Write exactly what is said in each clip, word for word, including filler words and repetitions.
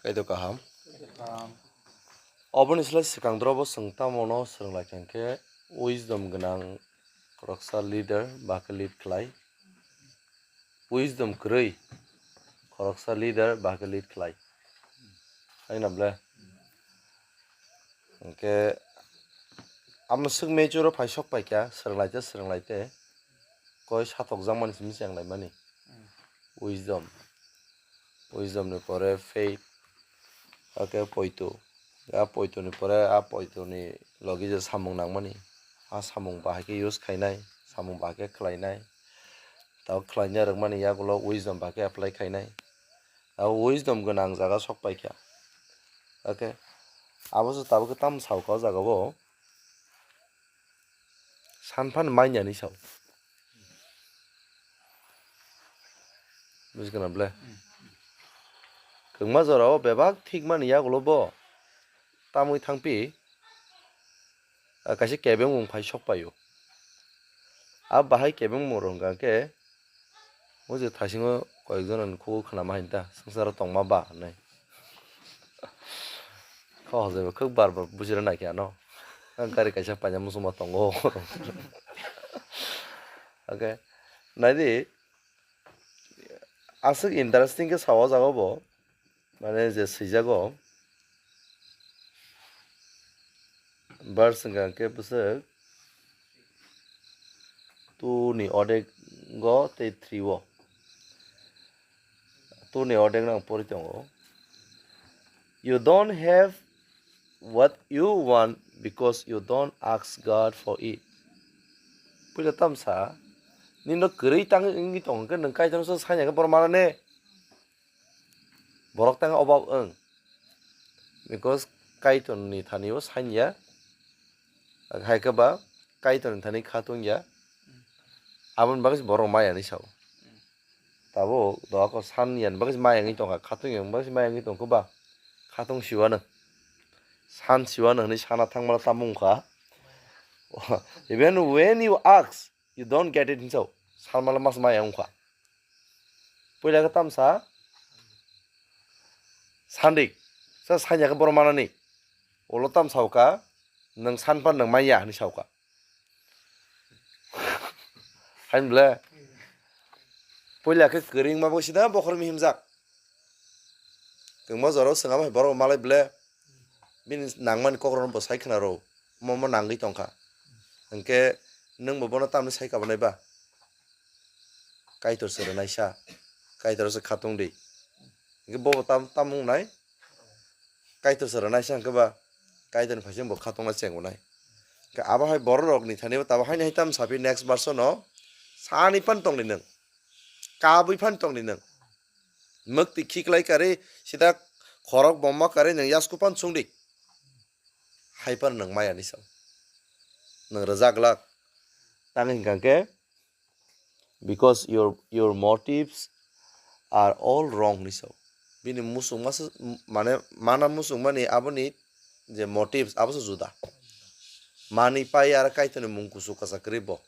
Kaitor kaham. Oboni slai swkang drobo chwng tamo no swrwng lai kha hwnkhe, wisdom gwnang khoroksa leader ba khe lead khlai, wisdom kwrwi khoroksa leader ba khe lead khlai. Hai na ble? Hwnkhe amo swk mature o phai sok pai kha, swrwng lai te, swrwng lai te. Koi satok jakmani simi cheng lai mani. Wisdom. Wisdom ni pore faith. Hakhe poito. A poito ni pore a poito ni logi je samung nangmani. A samung bahai khe use khainai, samung bahai khe khlainai. Tabo khlaina rwkmani yagulo wisdom bahai khe apply khainai. Abo wisdom gwnang jaga sok pai kha. Hakhe abo se tabuk khe tamo sao kha o jaga o. San phan manya ni sao. Buji kana ble? Kwngma jora o bebak thik mani yagulo bo tamwi thangpi, ah, kaisa kebengmung phai sok paio. A bahai kebengmung rwng kha khe, o je thaisingo koyekjon ni khugo khwnama hai ta, swngcharo tongma ba hinwi. Kha hojai bo khwk bar bar bujira nai khe ano. Ang gari kaisa paina muchungma tongo. Okay. Naidi, aswk interesting khe sao o jaga bo. Mane je swijago. Verse hwnkha khe bwswk two ni odek go tei three o. Two ni odek no ang pori tongo. You don't have what you want because you don't ask God for it. Puila tamsa, nino kwrwi tang wngwi tong hwnkhe nwng Kaitorno sanya khe borok manane. Borok tang obab wng. Because Kaitorni thani o sanya. Hai khe ba Kaitorni thani kha tongya. Aboni bagwi borok maya hinwi sao. Tabuk doga ko san yani bagwi maya wngwi tongkha, khatung yani bagwi maya wngwi tongkha ba khatung siwano, san siwano hinwi sana thangmano tamo wngkha. Even when you ask, you don't get it hinwi sao, sanmano mas maya wngkha. Puila khe tamsa sandik, sa sanya khe borok manani, ulo tamsa wngkha, nwng sanpha nwng manya hinwi sao kha. Hain ble. Puila khe kwrwngma bo sida bokhorok mihimjak. Kwngma jorao swnam hai borok malai ble. Bini nangmani kokrokno bo sai khna rw. Omo omo nangwi tongkha. Hwnkhe nwng bo bono tamni sai kabnai ba? Kaitor se rwnaisa. Kaitor se khatung di. Hwnkhe bobo tam, tam wngnai? Kaitor se rwnaisa hwnkhe ba? Kaitorni phaising bo khatungna chengnai. Hwnkhe abo hai bororokni thani bo tabo haini hai tam saphi next verse no. Sani phan tongdi nwng. Kabwi phan tongdi nwng. Mwktwi khiklai karwi sida khorok bomma karwi nwng yasku phan chwngdi. Hai phan nwng maya ni sao. Nwng rwjak glak. Tang hwnkha khe, because your, your motives are all wrong ni sao. Bini muchungma se, mane mana muchungmani aboni je motives abo se juda. Manwi pai aro Kaitorni mung kuchuk kwchak kwrwi bo.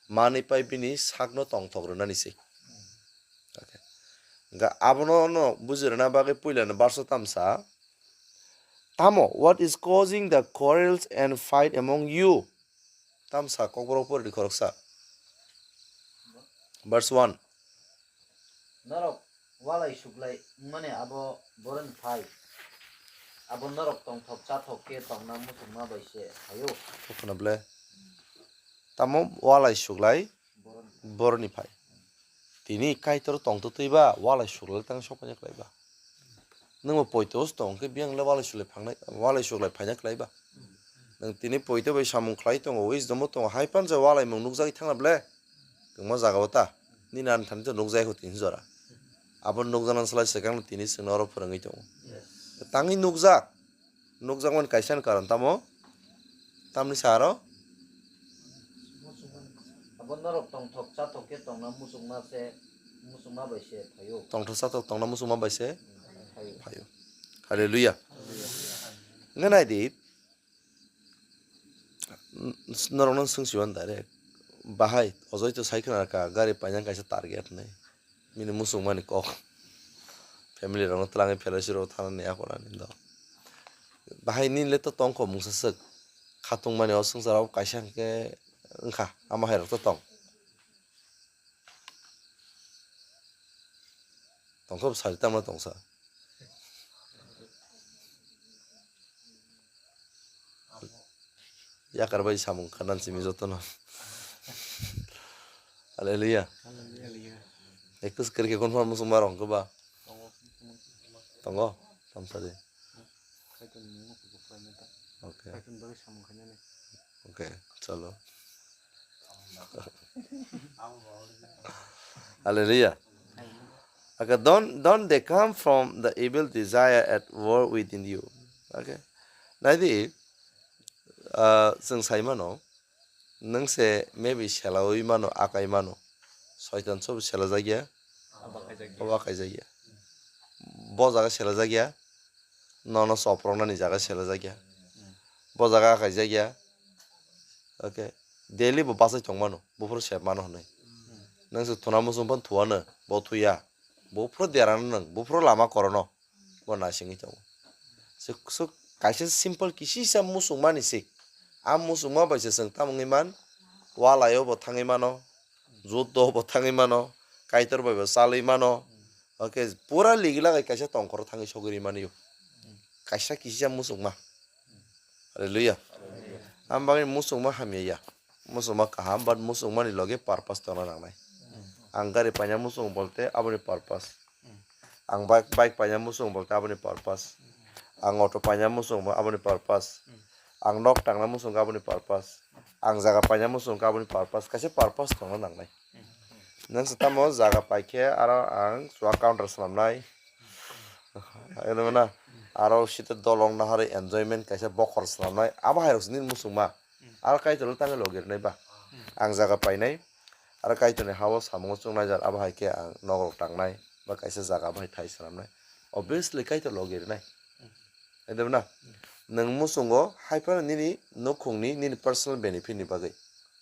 Manwi pai bini sakno tongthok rwnani se. Okay. Hwnkhe abono no buji rwna bagwi puilano verse tamsa. Tamo, what is causing the quarrels and fight among you? Tamsa kokborok pori di khoroksa. Verse one. Norok walai suklai wngmani abo boroni phai. Abo norok tongthok chathok khe tongna muchungma bai se phaio. Kheno ble. Tamo walai suklai boroni phai. Tini Kaitor tongtwtwi ba walai suklai tang sokmani khlai ba. Nwng bo poito se tong khe biyang le walai suklai phangnai, walai suklai phaina khlai ba. Nwng tini poito bai samung khlai tongo, wisdom bo tongo, hai pansa walai mung nukjagwi thangna ble. Kwngma jaga o ta, nini ani thani to nukjai kho tini jora. Abo nukjaknani slai swkang tini chwngno oro phwrwngwi tongo. Tangwi nukjak, nukjakmani kaisa ni karon tamo? Tamni sa aro? Abo norok tongthok chathok khe tongna muchungma se, muchungma bai se phaio. Tongthok chathok tongna muchungma bai se phaio. Hallelujah. Hwnkhe nai di, norokno swng siwan direct. Bahai, ojoi to sai khna kha, gari painang kaisa target hinwi. Bini muchungmani kok. Family rokno twlangwi fellowship rok thanani aphano ani do. Bahai nini le to tongkho mungsa swk. Khatungmani o swngcharo kaisa hwnkhe wngkha, ama hai rok to tong. Tongkha bwsari tamo tongsa. Yakar bai samung khanan simi jotono. Hallelujah. Hallelujah. Ekus kiri ke konfirm musung marong ke ba? Tongo. Tongo? Tamsa de. Kaitor ni mung kubo khlai nai ta. Okay. Kaitor ni bagwi samung khainani. Okay, chalo. Hallelujah. Okay, don't, don't they come from the evil desire at work within you. Okay. Naidi, ah, chwng sai mano, nwng se maybe selawi mano, akai mano. Soitan sobo selajak ya, obo akai jak ya. Bo jaga selajak ya, nono soproknani jaga selajak ya. Bo jaga akai jak ya. Okay. Daily bo bachai tong mano, buphuru sep mano hwnwi. Nwng se thuna muchung phano thuano, bo thuya. Buphuru derano nwng, buphuru lama korono. Bo naisingwi tongo. Swk, swk, kaisa simple kisisa muchungmani sik. A muchungma bai se chwng tamo wngwi man, walai o bo thangwi mano, juddo o bo thangwi mano, Kaitor bai bo chalwi mano. Okay, pura ligila gai kaisa tongkhoro thangwi sogwi rwi mani o. Kaisa kisisa muchungma. Hallelujah. Am bagwi muchungma hamya ya. Muchungma kaham, but muchungmani loge purpose tongna nangnai. Ang gari paina muchung bolte aboni purpose. Ang bike, bike paina muchung bolte aboni purpose. Ang auto paina muchung bo aboni purpose. Ang nok tangna muchung khe aboni purpose. Ang jaga paina muchung khe aboni purpose. Kaisa purpose tongna nangnai. Nwng se tamo jaga pai khe aro ang chua counter swnamnai. Eno na aro site dolong nahari enjoyment kaisa bokhor swnamnai. Abo hai rok se nini muchungma. Aro Kaitor tangwi logi rwnai ba. Ang jaga painai. Aro Kaitorni ha-o samungo chuknai jat, abo hai khe ang nokrok tangnai ba kaisa jaga bai thai swnamnai. Obviously, Kaitor logi rwnai. Edebna? Nwng muchungo hai phano nini nukhungni, nini personal benefit ni bagwi.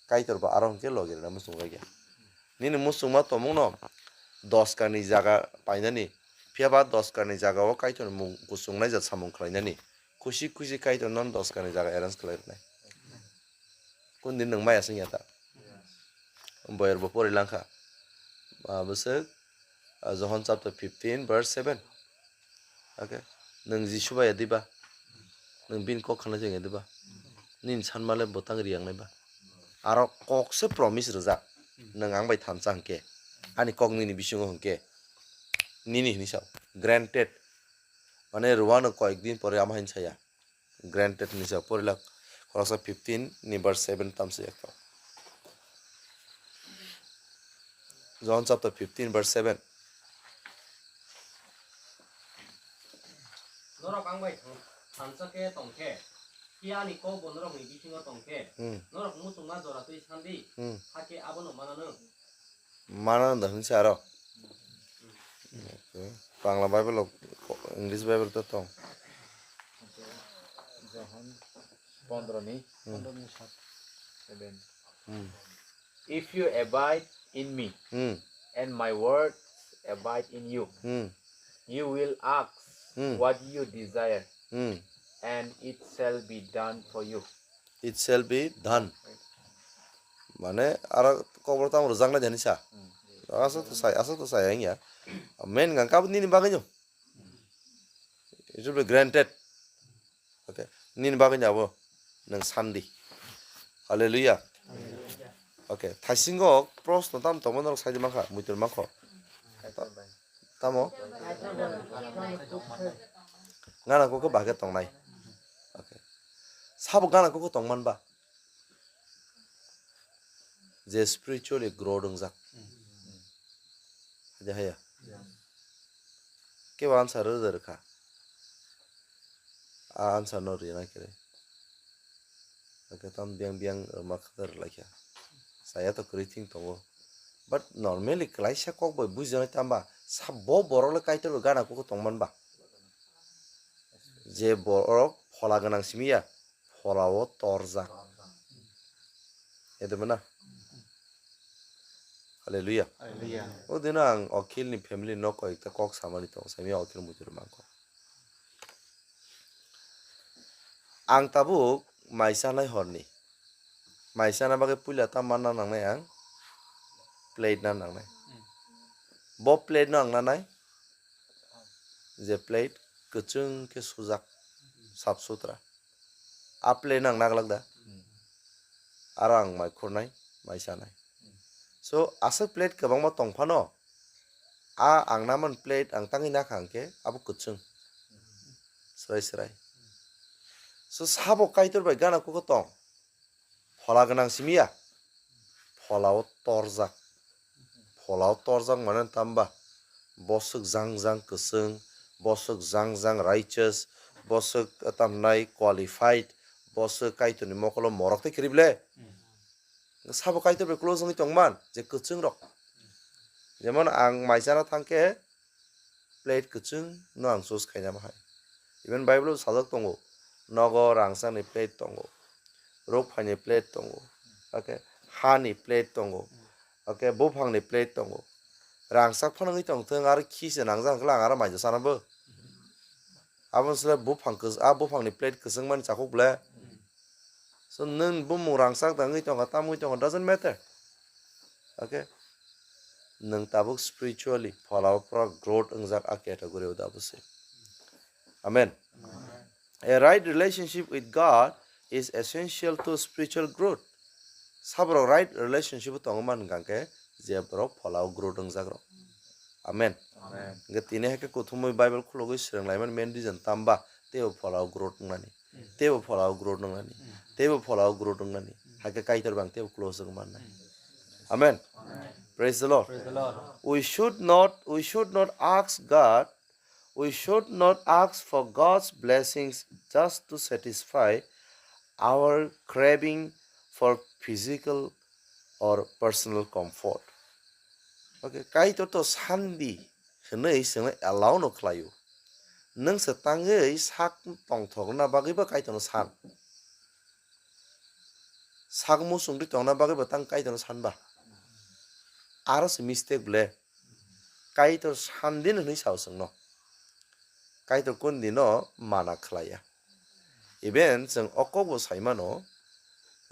Kaitor bo aro hwnkhe logi rwna muchungo ya. Nini muchungma tongmungno dos kani jaga painani, phiya ba dos kani jaga o Kaitorni mung kuchungnai jat samung khlainani. Khusi khusi Kaitor nono dos kani jaga arrange khlai rwnai. Kundin nwng maya sing ya ta? Boyar bo pori langkha. Ah, bwswk, ah, Johon chapter fifteen verse seven. Okay. Nwng Jisu bai ya diba? Nwng bini kok khna cheng ya diba? Nini sanmale bwtang riyangnai ba? Aro kok se promise rwjak. Nwng ang bai thansa hwnkhe, ani kok nini bisingo hwnkhe, nini hinwi sa, granted. Mane rwano koyek din pore ama hinwi saya. Granted hinwi sa, porilak khoroksa fifteen ni verse seven tamse ekho. John chapter fifteen verse seven. Norok ang bai thang-, thansa khe tong khe, phiya ani kok bo norokni bisingo tong khe, Hmm. norok muchungma jora twi sandi, Hmm. hakhe abono mananw. Mananw da hinwi sa aro. Okay. Bangla Bible o, English Bible to tong. Johon pondro ni Hmm. seven. Hmm. If you abide in me Hmm. and my words abide in you, Hmm. you will ask Hmm. what you desire, Hmm. and it shall be done for you. It shall be done. Mane aro kokborok tamo rwjaknai jani sa. Asa to sai, asa to sai ya. Main gang kabo nini bagwi no. It will be granted. Okay. Nini bagwi abo nwng sandi. Hallelujah. Okay. Thaisingo proshno tam tongma norok saidi mankha, muitor mankho. Tamo? Gana kok khe bahai khe tongnai. Okay. Sabo gana kok khe tongman ba? Je spiritually grow wngjak. Hade haya. Kebo answer rwda rwkha. A answer no rina kere. Hake tam biang biang rwma khe rwlaikha. Saya to kwrwi thing tongo. But normally klaisa kok bai bujijaknai tamba sabo borok le Kaitor bai gana kok tongman ba. Je borok phola gwnang simi ya, phola o torjak. Edemona. Hallelujah. O dino ang Okhil ni family no koi ekta kok samani tongo, sami Okhil mujur mangko. Ang tabuk mai chanai horni. Mai chana bagwi puila ta manna nangnai ang, plate na nangnai. Bo plate no ang nanai, je plate kwchwng khe sujak, sap sutra. A plate no ang naglak da. Aro ang mai khurnai, mai chanai. So, aswk plate kwbangma tong phano, a ang naman plate ang tangwi nakha hwnkhe abo kwchwng. Swrai swrai. So, sabo Kaitor bai gana kukho tong. Phola gwnang simi ya. Pholao torjak. Pholao torjak mane tamba. Boswk jang jang kwchwng, boswk jang jang righteous, boswk tamnai qualified, boswk Kaitorni mokolo morok tei kwrwi ble. Sabo Kaitor bai close wngwi tongman je kwchwng rok. Jemon ang mai chana thangkhe plate kwchwng no ang choose khaina bahai. Even Bible o sajak tongo, nogo rangchakni plate tongo, rukphaini plate tongo, okay, hani plate tongo, okay, buphangni plate tongo. Rangchak phano wngwi tongthwng, aro khise nangjak hwnkhe ang aro mai chana bo. Aboni slai buphang kwch-, a buphangni plate kwchwngmani chakhuk ble. So, nwng bumung rangchak da wngwi tongkha, tam wngwi tongkha, doesn't matter. Okay? Nwng tabuk spiritually pholao pura growth wngjak a category o da bwse. Amen. A right relationship with God is essential to spiritual growth. Saborok right relationship o tongwi man hwnkha khe je borok pholao growth wngjak rok. Amen. Amen. Hwnkhe tini hai khe kuthumwi Bible khulogwi swrwng laimani main reason tamba teibo pholao growth wngnani. Teibo pholao growth wngnani. Teibo pholao growth wngnani. Hai khe Kaitor bai ang teibo close wngwi mannai. Amen. Praise the Lord. Praise the Lord. We should not, we should not ask God, we should not ask for God's blessings just to satisfy our craving for physical or personal comfort. Okay, Kaitor to sandi hwnwi chwngno allow no khlaio. Nwng se tangwi sak tongthokna bagwi ba Kaitorno san. Sak muchungwi tongna bagwi ba tang Kaitorno san ba. Aro se mistake ble. Kaitor sandin hwnwi sao chwngno. Kaitor kundino mana khlaiya. Even chwng o kokbo saimano,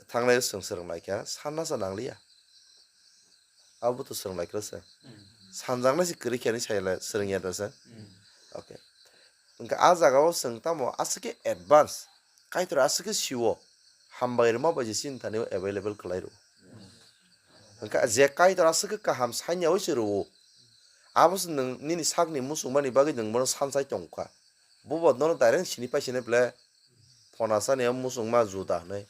thanglai chwng swrwng laikha, sanna sa nangliya. Abo to swrwng laikha se. Sanjaknai se kwrwi khe hinwi sai lai, swrwngya da se. Okay. Hwnkhe a jagao chwng tamo aswk khe advance, Kaitor aswk khe sio, hambai rwma bai je chini thani o available khlai rwo. Hwnkhe je Kaitor aswk khe kaham sanya oi se rwo, abo se nwng nini sakni muchungmani bagwi nwng bono sanchai tongkha. Bo bo nono direct sini pai sini ble, phonasani o muchungma Juda hwnwi.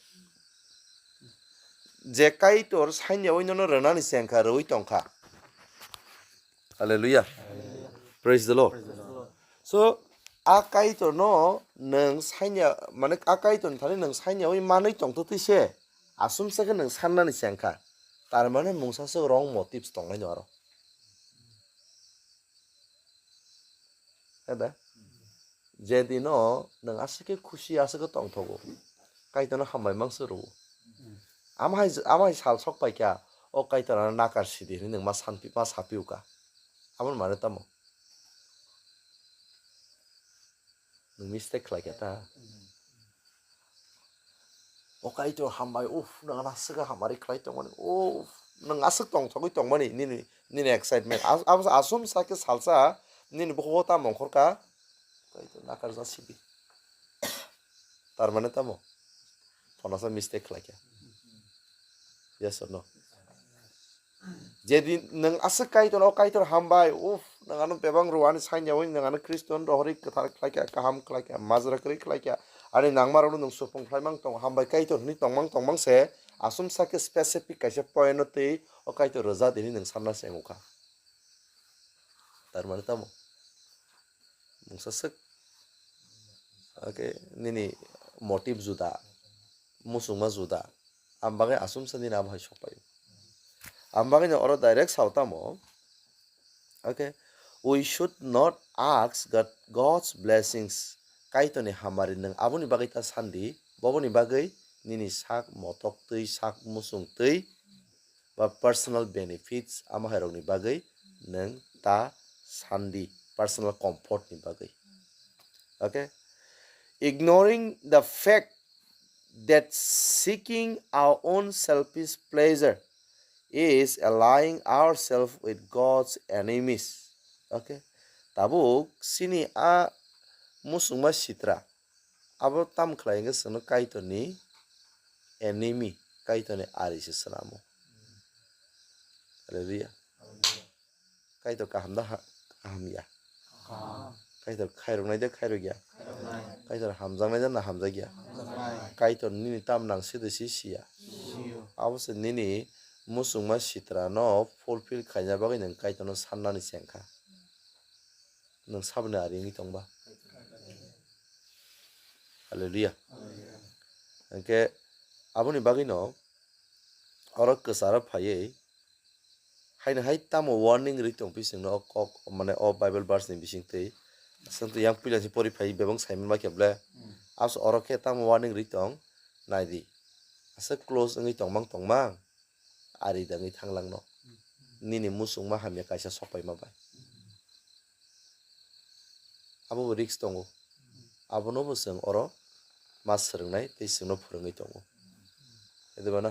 Je Kaitor sanya oi nono rwnani chengkha, rwui tongkha. Hallelujah. Praise the Lord. So, a Kaitorno nwng sanya, mane a Kaitorni thani nwng sanya oi manwi tongtwtwi se, asumsa khe nwng sannani chengkha. Tar mane mungsa se wrong motives tonglaino aro. Ede? Jedino nwng aswk khe khusi, aswk khe tongthogo, Kaitorno hambai mangsa rwo. Amahai, amahai sal sok paikha, o Kaitor ano nakar sidi hwnwi nwng ma sanpi, ma sapiuka. Aboni mane tamo? Nwng mistake khlaikha ta. O Kaitor hambai, uff, nwng ano aswk hamari khlai tongmani, uff, nwng aswk tongthogwi tongmani, nini, nini excitement. As-, abo asumsa khe salsa, nini bukhugo tamo ongkhorkha, Kaitor nakar jasidi. Tar mane tamo? Phonasa mistake khlaikha. Yes or no? Jedi nwng aswk Kaitor, o Kaitor hambai, uff, nwng ano bebak rw ani sanya oi, nwng ano Khristo no rohorwi kwthar khlaikha, kaham khlaikha, majra kwrwi khlaikha, ani nangma rokno nwng supung khlaimang tongo, hambai Kaitor hwnwi tongmang tongmang se, asumsa khe specific kaisa point no twi o Kaitor rwja di hwnwi nwng sanna se wngkha. Tar mane tamo? Mungsa swk. Okay, nini motive juda, muchungma juda. Am bagwi asumsa nini abo hai sokpaio. Am bagwi no oro direct sao tamo. Okay, we should not ask God, God's blessings. Kaitorni hamari nwng aboni bagwi ta sandi, boboni bagwi nini sak motok twi, sak muchung twi, ba personal benefits, amo hai rokni bagwi nwng ta sandi, personal comfort ni bagwi. Okay? Ignoring the fact that seeking our own selfish pleasure is allying ourselves with God's enemies. Okay? Tabuk sini a musungma sitra abo tam khlai hwnkhe chwngno Kaitorni enemy, Kaitorni ari se swnamo. Hallelujah. Kaitor kaham da ha-, kaham ya? Kaham. Kaitor khairoknai de khairok ya? Khairoknai. Kaitor hamjaknai de na hamjakya? Hamjaknai. Kaitor nini tam nang side si siya? Siyo. Abo se nini musungma sitrano fulfill khaina bagwi nwng Kaitorno sannani chengkha. Nwng saboni ari wngwi tongba? Hallelujah. Hallelujah. Hwnkhe aboni bagwino oro kwcharo phaiwi haino hai tamo warning rwi tong phi chwngno o kok, mane o Bible verse ni bisingtwi. Chwng twi yang puila se pori phai bebak saiman ma khe ble. Hmm. Abo se oro khe tamo warning rwi tong, nai di. Aswk close wngwi tongmang tongmang, ari da wngwi thang lang no. Hmm. Nini musungma hamya kaisa sok paima bai. Abo bo risk tongo. Abono bo chwng oro ma swrwngnai tei chwngno phwrwngwi tongo. Khe diba na?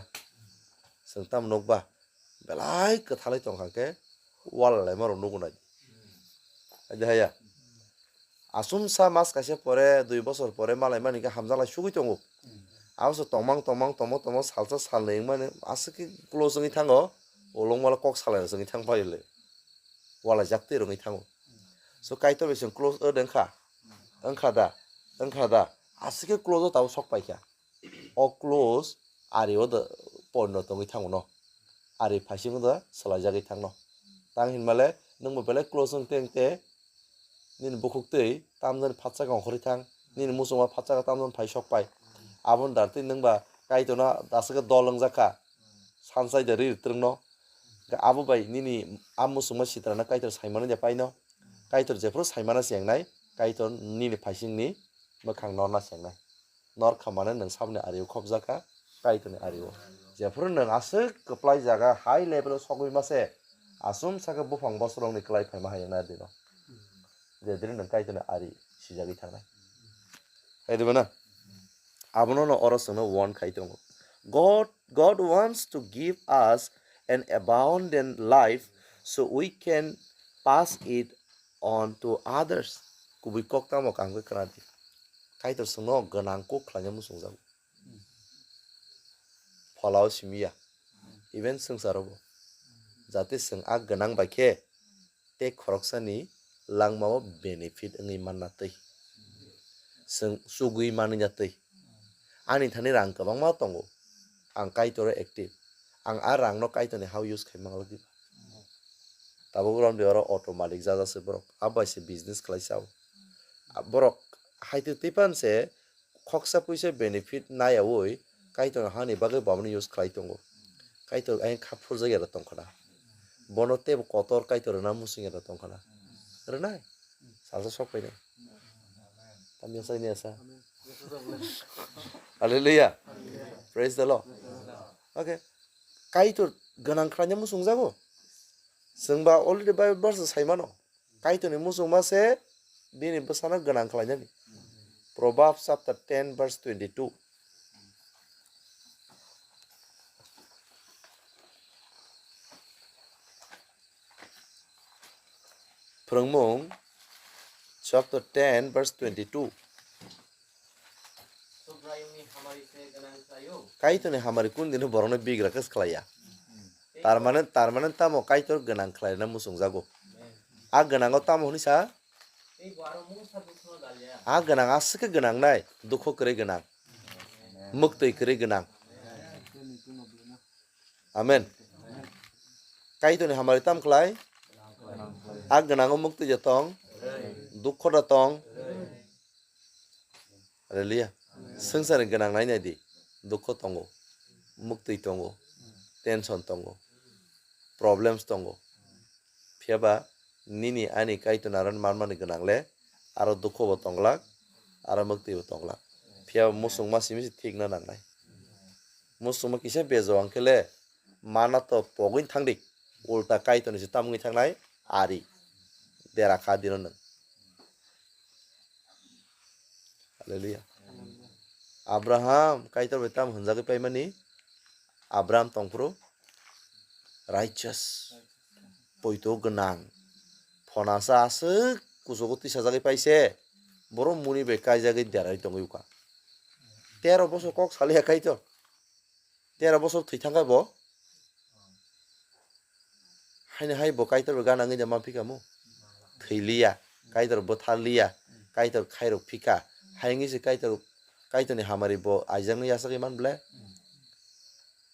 Chwng tamo nukba, belai kwthalai tongkha khe wal laima rok nugo nai. Hai de haya? Asumsa mas kaisa pore, dui bosor pore malai mani khe hamjaklai sugwi tongo. Abo se tongmang, tongmang, tongmo, tongmo, salsa, salnwi wngmani aswk khe close wngwi thango, ulung mala kok salaina se wngwi thang paio le. Walaijak twi rwngwi thango. So Kaitor bai chwng close o de wngkha? Wngkha da? Wngkha da? Aswk khe close o tabuk sok paikha. O close ari o da porno tongwi thango no. Ari phaising da swlaijagwi thangno. Tang hinmale nwngbo belai close wng teng te nini bukhuk twi tamjani phatsa khe ongkhorwi thang, nini muchungma phatsa khe tamjani phai sok pai. Aboni dar twi nwngba Kaitorno aswk khe dol wngjakha, sanchai da ri twrwngno. Abo bai nini a muchungma sitrano Kaitor saimano ya paino? Kaitor jephuru saimana se wngnai, Kaitor nini phaisingni mwkhang norna se wngnai. Nor kha mane nwng saboni ari-o khopjak kha, Kaitorni ari-o. Jephuru nwng aswk kwplai jaga high level-o sogwi ma se, aswm sakhe buphang bosorokni kwlai phaima hai wngna dino. Jedri nwng Kaitorni ari sijagwi thangnai. Hai diba na? Abono no oro chwngno warn khai tongo. God, God wants to give us an abundant life so we can pass it on to others. Kubui kok tamo kaham khe khna di. Kaitor chwngno gwnang kuk khlaina muchungjago. Pholao simi ya. Even swngcharo bo. Jate chwng a gwnang bai khe tei khoroksani langmao benefit wngwi manna twi. Chwng chugwi manwi ya twi. Ani thani rang kwbangma tongo. Ang Kaitor o active. Ang a rangno Kaitorni ha-o use khai manglak diba? Tabuk romdi oro auto malik jaja se borok. Abai se business khlai sao. A borok haitwi twipan se khoksa puisa benefit naiyaui Kaitor hani bagwi bo abono use khlai tongo. Kaitor ayang kha phurjak ya da tongkhana. Bono teibo kotor Kaitor rwna muchung ya da tongkhana. Rwnai? Salsa sok painai. Tamya sai ni asa. Hallelujah. Praise the Lord. Okay. Kaitor gwnang khlaina muchungjago. Chwngba already Bible verse saimano. Kaitorni muchungma se bini bwsano gwnang khlainani. Proverbs chapter ten verse twenty-two. Phwrwngmung chapter ten verse twenty-two. Kaitorni hamari kun dino borokno bigra khe khlaiya. Permanent, permanent tamo Kaitor gwnang khlaina muchungjago. A gwnango tamo hwnwi sa? A gwnang aswk khe gwnang nai, dukho kwrwi gwnang, mwktwi kwrwi gwnang. Amen. Kaitorni hamari tam khlai? A gwnango mwktwi da tong, dukho da tong. Hallelujah. Swngcharni gwnang nai nai di. Dukho tongo, mwktwi tongo, tension tongo, problems tongo. Phiya ba nini ani Kaitorni aro manmani gwnang le aro dukho bo tong glak, aro mwktwi bo tong glak. Phiya ba muchungma simi se thik na nangnai. Muchungma kisa bejo ang khe le mana to pogwin thangdi. Ulta Kaitorni se tamungwi thangnai ari. Dera kha dino nwng. Hallelujah. Abraham, Kaitor bai tam hwnjagwi paimani? Abraham tongphuru righteous, poito gwnang, phonasa aswk kuchugo tisajagwi paise, borok muni bai kaijagwi derarwi tongwi ukha. Tero bosor kok saliya Kaitor, tero bosor thwi thangkha bo. Haino hai bo Kaitor bo gana wngwi da ma phika mu? Thwi liya, Kaitor bwthar liya, Kaitor khairok phika. Hai wngwi se Kaitor, Kaitorni hamari bo aijakno yachagwi man ble?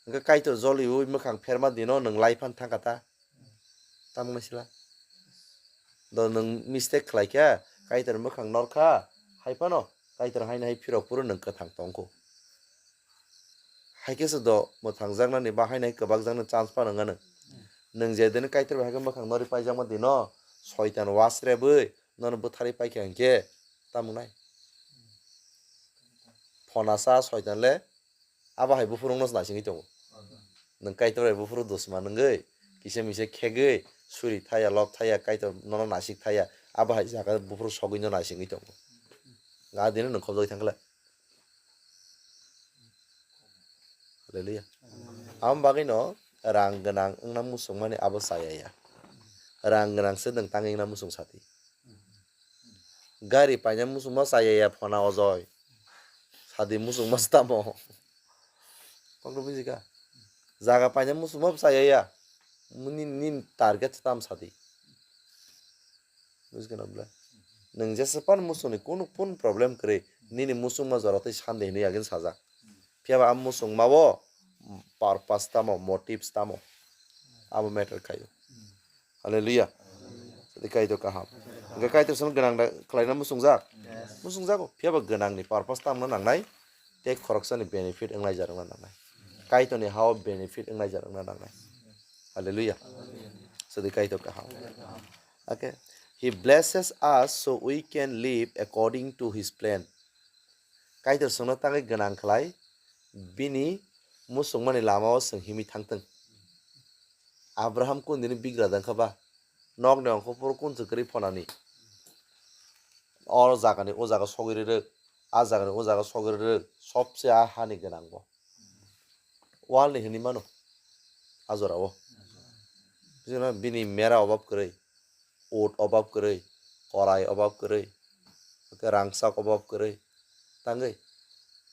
Hwnkhe Kaitor joliui mwkhang pherma dino nwng lai phan thangkha ta? Tamung naisila. Do nwng mistake khlaikha, Kaitor mwkhang norkha, hai phano Kaitor haino hai phirok phuru nwng kwthang tongkhu. Hai khe se do mwthangjaknani ba haino hai kwbakjaknani chance phano wngya nwng. Nwng je dini Kaitor bai hai khe mwkhang norwi paijakma dino, Soitan wasrebwi nono bwtharwi paikha hinkhe tamung nai? Phonasa Soitan le abo hai buphurungno naisingwi tongo. Nwng Kaitor bai buphuru dusman wngwi, kisa misa khegwi, suri thaya, lok thaya, Kaitor nono naisik thaya, abo hai jaga buphuru sogwino naisingwi tongo. Nga dino nwng khobjagwi thangkhle. Hallelujah. Amo bagwino rang gwnang wngna muchungmani abo chaya ya. Rang gwnang se nwng tangwi wngna muchung sati. Gari paina muchungma chaya ya phona ojoi. Sadi muchungma se tamo. Kokno bujikha? Jaga paina muchungma chaya ya. Nini, nini target se tam sadi. Bujikha na bwle? Nwng jesa pan muchungni kunu pun problem kwrwi. Nini muchungma jora tei sande hinwi agin sajak. Phiya ba a muchungma o purpose tamo, motives tamo. Abo matter khaio. Hallelujah. Jadi Kaitor kaham. Hingke Kaitor sono gwnang da khlaina muchungjak? Muchungjago. Phiya ba gwnangni purpose tamna nangnai? Tei khoroksani benefit wnglaijak wngna nangnai. Kaitorni hao benefit wnglaijak wngna nangnai. Hallelujah. Jadi Kaitor kaham. Okay. He blesses us so we can live according to his plan. Kaitor chwngno tangwi gwnang khlai, bini muchungmani lamao chwng himwi thangthwng. Abraham kundini bigra dangkha ba? Nokni ongkho phuru kunchuk kwrwi phonani. O jagani o jaga sogwi rwrwk, a jagani o jaga sogwi rwrwk, sobse a hani gwnang bo. Wal ni hinwi mano a jorao. Bini mera obab kwrwi. Ut obab kwrwi, korai obab kwrwi, hwnkhe rangchak obab kwrwi, tangwi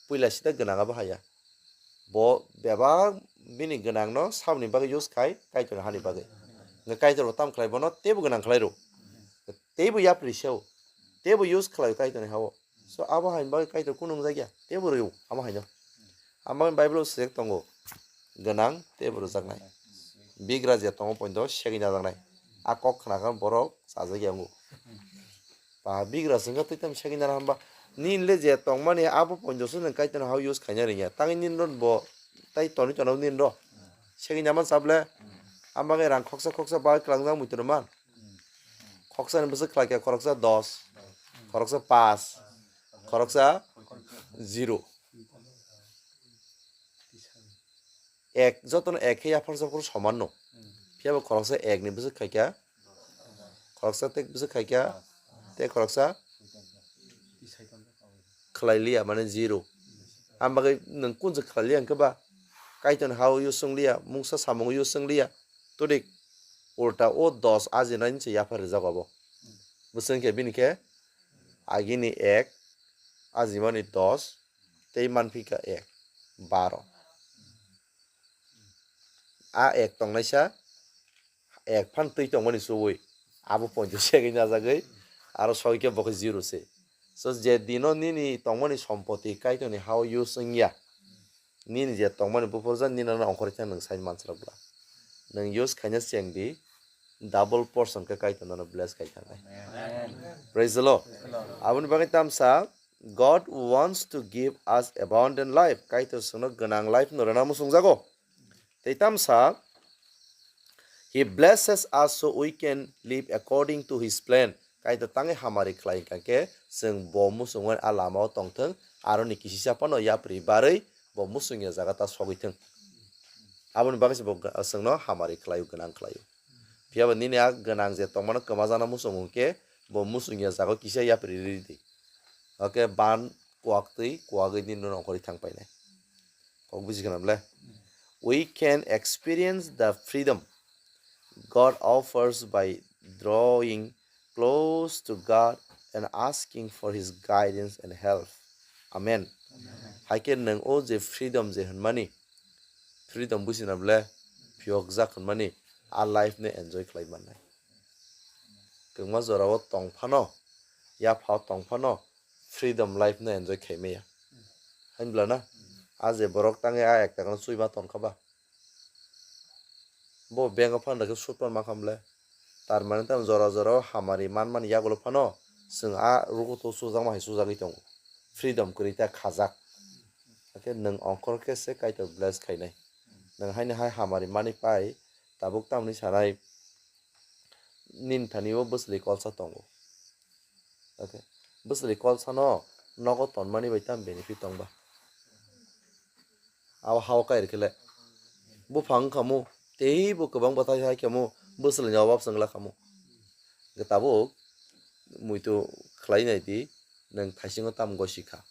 puila sida gwnang abo haya. Bo bebak bini gwnangno saboni bagwi use khai, Kaitorni hani bagwi. Hwnkhe Kaitor bo tamo khlai bono teibo gwnang khlai rw. Teibo yapri se o, teibo use khlai o Kaitorni ha-o. So abo haini bagwi Kaitor kunu wngjakya, teibo rw-o amo haino. Amo bagwi Bible o swijak tongo, gwnang teibo rwjaknai. Bigra je tongo poito segwi najaknai. A kok khna khe borok chajak ya wngo. Ba bigra se wngkha twi tamo segwi nana hwnba? Nini le je tongmani abo poito se nwng Kaitorni ha-o use khaina rwngya. Tangwi nini rw bo tai tonwi tonwi nini rw segwi naman chable. Amo bagwi rang khoksa khoksa bagwi kwlangjak muitu rwman. Khoksa ni bwswk khlai kha, khoroksa dos, khoroksa pas, khoroksa zero. Ek, jotono ek khe yaphar sophor soman no. Phiya bo khoroksa ek ni bwswk khai kha, khoroksa tek bwswk khai kha, tei khoroksa khlai liya, mane zero. Ang bagwi nwng kunjwk khlai liya hwnkhe ba? Kaitorni ha-o use wng liya, mungsa samung use wng liya. Todik ulta o dos ajinaini se yaphar rijak obo. Bwswk khe bini khe agini ek, ajimani dos, tei manphi kha ek, baro. A ek tongnaisa, ek phan twi tongmani chuwi abo poito segwi najagwi, aro soi khe bo khe zero se. So je dino nini tongmani sompoti Kaitorni ha-o use wngya, nini je tongmani buphurjak nini ano ongkhorwi thang nwng sai mansa rok bla. Nwng use khaina cheng di, double portion khe Kaitor nono bless khai thangnai. Praise the Lord. Aboni bagwi tamsa, God wants to give us abundant life. Kaitor chwngno gwnang life no rwna muchungjago. Tei tamsa, He blesses us so we can live according to His plan. Kaitor tangwi hamari khlai wngkha khe, chwng bo muchungmani a lama-o tongthwng, aroni kisisa phano yapri barwi bo muchungya jaga ta sogwi thwng. Aboni bagwi se bo ga-, chwngno hamari khlaio, gwnang khlaio. Phiya ba nini a gwnang je tongmano kwmajana muchung hwnkhe bo muchung ya jaga kisa yapri ridi. Oke, ban kuak twi kuagwi nini nongkhorwi thang painai. Kok buji khna bwle? We can experience the freedom God offers by drawing close to God and asking for His guidance and help. Amen. Hai khe nwng o je freedom je hwnmani, freedom buji na bwle phiyokjak hwnmani, a life no enjoy khlai mannai. Kwbangma jorao tong phano, yaphao tong phano freedom life no enjoy khai maya. Hainbwla na? A je borok tangwi a ek takano chwi ma ton kha ba? Bo bank o phan rwkhe sut pan ma kha bwle? Tar mane tamo jora jora o hamari man mani yagulo phano chwng a rukutu chujakma hai chujagwi tongo. Freedom kwrwi ta khajak. Hakhe nwng ongkhor khe se Kaitor bless khainai. Nwng haino hai hamari mani pai tabuk tamni sanai nini thani o bwswlwi kolsa tongo. Okay. Bwswlwi kolsano nogo tonmani bai tamo benefit tong ba? Abo hao kai rwkhe le. Buphang wngkha mu, teibo kwbang bwthai hai khe mu, bwswlwini obab chwngla kha mu. Hwnkhe tabuk muitu khlai nai di, nwng thaisingo tamo gosi kha.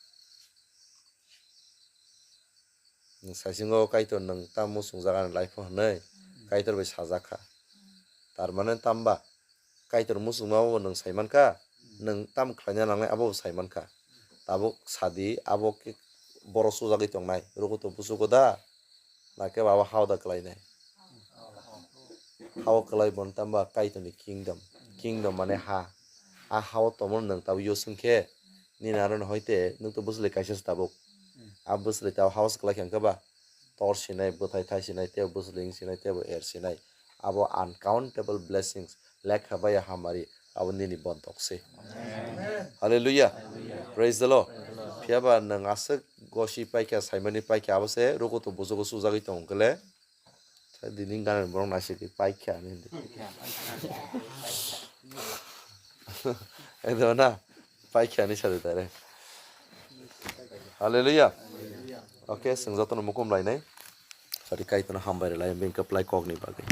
Saisingo Kaitor nwng tamo muchungjak ani life-o hwnwi Kaitor bai sajak kha. Tar mane tamba Kaitor muchungma bo nwng sai mankha, nwng tamo khlaina nangnai abo bo sai mankha. Tabuk sadi abo khe borok chujagwi tongnai, rukutu busugo da, nakhe ba abo hao da kwlainai. Hao kwlai bo tamba Kaitorni kingdom, kingdom mane ha. A hao tongmano nwng tabuk use wngkhe nini aro no hoite nwng to bwswlwi kaisa se tabuk. A bwswlwi tabuk hao se kwlai kha hwnkhe ba tor sinai, bwthai thai sinai, tei bwswlwi wng sinai, tei er sinai. Abo uncountable blessings, lekha bai hamari, abo nini bontok se. Hallelujah. Praise the Lord. Phiya ba nwng aswk gosi paikha, saimani paikha, abo se rukutu busugo chujagwi tong khe le. Sa dini gana borok naisik paikha ni hindi. Edo na, paikha ni sadi tare. Hallelujah. Okay, sing joto no mukum lainai. Sadi Kaitor no hambai rwlai, bini kwplai kok ni bagwi.